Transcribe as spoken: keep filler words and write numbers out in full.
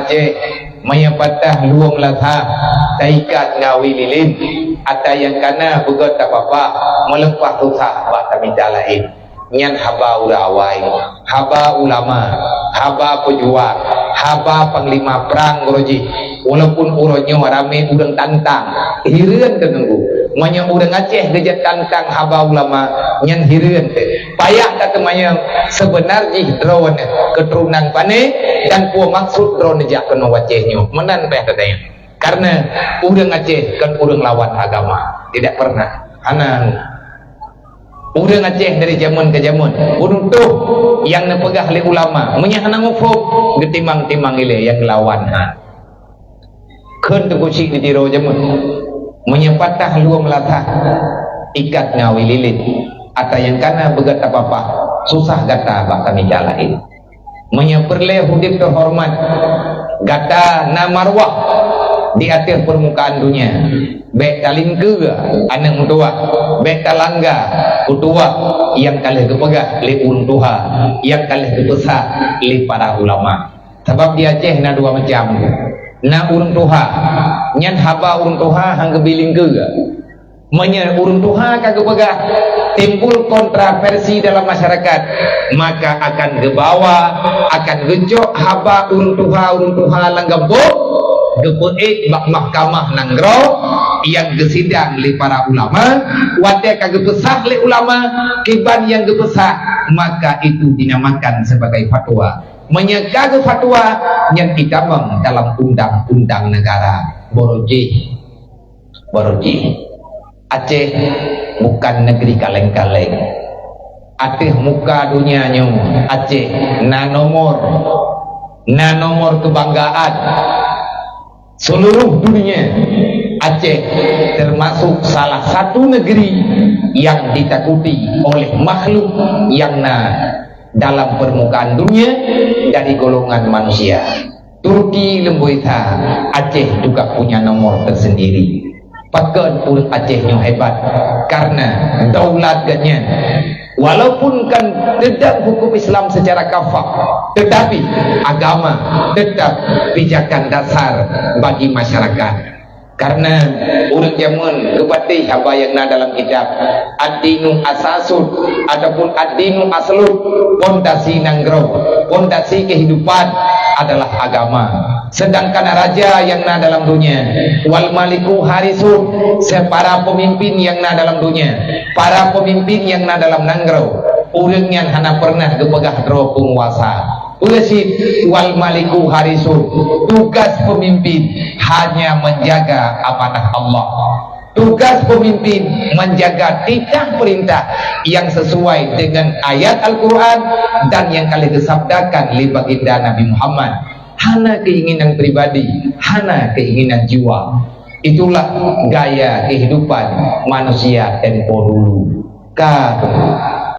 Aceh, meunyoe patah luwong lasah, taikat ngawi lilin, ata nyang kana beugöt tapapah, meuleupah susah bak tamita laén. Nyan haba ureuëng awai, haba ulama, haba peujuang, haba panglima prang uroe jih. Walaupun uroe nyoe ramé ureuëng tantang, hireuen teuneunggu. Meunyoe ureuëng Aceh geujak tantang haba ulama, nyan hireuen teuh. Payah tateumanyong seubeuna jih droeneuh keuturonan pané dan peue maksud droeneuh jak keunoe u Aceh nyoe. Meunan payah tatanyong. Karena ureuëng Aceh kon ureuëng lawan agama. Tidak pernah. Hana. Ureuëng Aceh dari jameun ke jameun, peunutoh nyang neupeugah lé ulama, meunyoe hana muphom, geutimang-timang ilée nyang lawan ha. Kheun Teungku Chik di Tiro jameun, meunyoe patah luwong lasah, ikat ngawi lilin, ata nyang kana beugöt tapapah, susah gata bak tamita laén. Meunyoe peureulée udeb teuhoreumat, gata na marwah di ateueh peurmukaan donya. Bék talingkeue aneuëk meutuwah, bék talangga peutuwah nyang ka lheueh geupeugah lé ureuëng tuha, nyang ka lheueh geupeusah lé para ulama. Sabab di Aceh na dua macam. Na ureuëng tuha, nyan haba ureuëng tuha han geubi lingkeue. Meunyoe ureuëng tuha ka geupeugah timbul kontroversi dalam masyarakat, maka akan geubawa, akan geucok haba ureuëng tuha, ureuëng tuha lam gampông, geupeuék bak mahkamah nanggroe nyang geusidang lé para ulama. Watée ka geupeusah lé ulama, kiban nyang geupeusah, maka itu dinamakan sebagai fatwa. Meunyoe ka geufatwa, nyan itamong dalam undang-undang negara. Baru jih. Baru jih. Aceh bukan negeri kaleng-kaleng. Ateueh muka donya nyoe, Aceh na nomor. Na nomor kebanggaan. Seluruh dunia, Aceh termasuk salah satu negeri yang ditakuti oleh makhluk yang na dalam permukaan dunia dari golongan manusia. Turki leumboi that, Aceh juga punya nomor tersendiri. Pakon ureuëng Aceh nyoe hebat? Karena daulat geuhnyan, walaupun kan teutab hukum Islam secara kafah, tetapi agama tetap pijakan dasar bagi masyarakat. Karena ureuëng jameun geupatéh haba nyang na dalam kitab, "Ad-dinu asasun" ataupun "Ad-dinu aslun", pondasi nanggroe, pondasi kehidupan adalah agama. Sedangkan raja nyang na dalam dunia, "Wal maliku harisun", se-, para pemimpin nyang na dalam dunia, para pemimpin nyang na dalam nanggroe, ureuëng nyan hana pernah geupeugah droe peunguasa. Peue cit, "Wal maliku harisun", tugas pemimpin hanya menjaga amanah Allah. Tugas pemimpin menjaga titah perintah yang sesuai dengan ayat Al-Quran dan yang ka lheueh disabdakan lé baginda Nabi Muhammad. Hana keinginan pribadi, hana keinginan jiwa. Itulah gaya kehidupan manusia tempo dulu. Ka